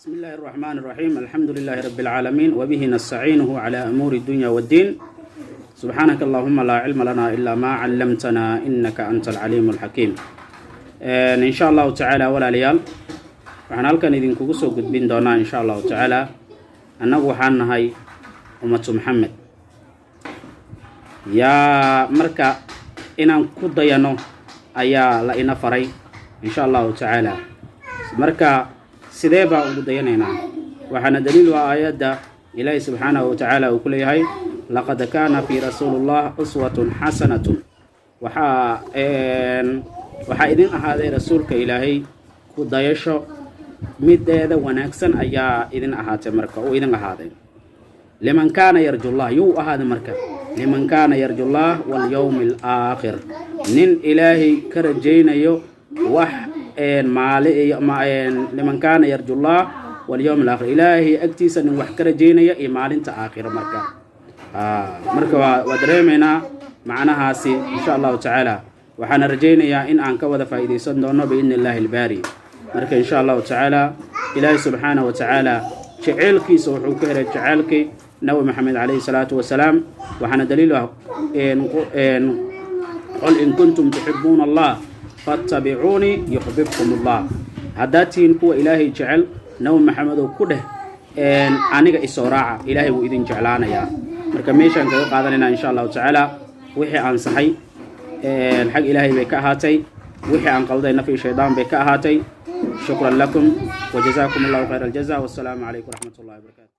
بسم الله الرحمن الرحيم، الحمد لله رب العالمين، وبه نستعينه على أمور الدنيا والدين. سبحانك اللهم لا علم لنا إلا ما علمتنا إنك أنت العليم الحكيم. إن شاء الله تعالى، walaalayaal, waxaan halkan idinkugu soo gudbin doonaa in sha Allahu tacaala, annagu waxaan nahay ummatu Maxamed. Yaa marka inaan ku dayano ayaa la ina faray in sha Allahu tacaala. Marka sidee baa ugu dayanaynaa? Waxaana daliil u ah aayadda Ilaahi subxaanahu wa tacaala uu ku leeyahay: لقد كان في رسول الله أسوة حسنة. Waxaa idin ahaaday rasuulka Ilaahay ku dayasho mideeda wanaagsan ayaa idin ahaatay. Marka uu idin ahaaday لمن كان يرجو الله, yuu ahaaday marka لمن كان يرجو الله واليوم الآخر, nin Ilaahay ka rajaynayo wax maali, لمن كان يرجو الله واليوم الآخر, Ilaahay agtiisa nin wax ka rajaynaya iyo maalinta aakhiro. Marka waa dareemaynaa macnahaasi insha Allahu tacaala. Waxaana rajaynayaa in aan ka wada faa'iidaysan doono بإذن الله الباري. Marka insha Allahu tacaala, Ilaahay subxaanahu wa tacaala jeceelkiisa wuxuu ku helay jeceelkii Nabi Maxamed calayhi salaatu wasalaam. Waxaana daliil ah: قل إن كنتم تحبون الله فاتبعوني يحببكم الله. Haddaad tihiin kuwa Ilaahay jecel, Nabi Maxamed oo ku dheh, aniga isoo raaca, Ilaahay wuu idin jeclaanayaa. Marka meeshaan kaga qaadanayna insha Allahu tacaala, wixii aan saxay xag Ilaahay bay ka ahaatay, wixii aan qalday naf iyo shaydaan bay ka ahaatay. شكرا لكم وجزاكم الله خير الجزاء، والسلام عليكم ورحمة الله وبركاته.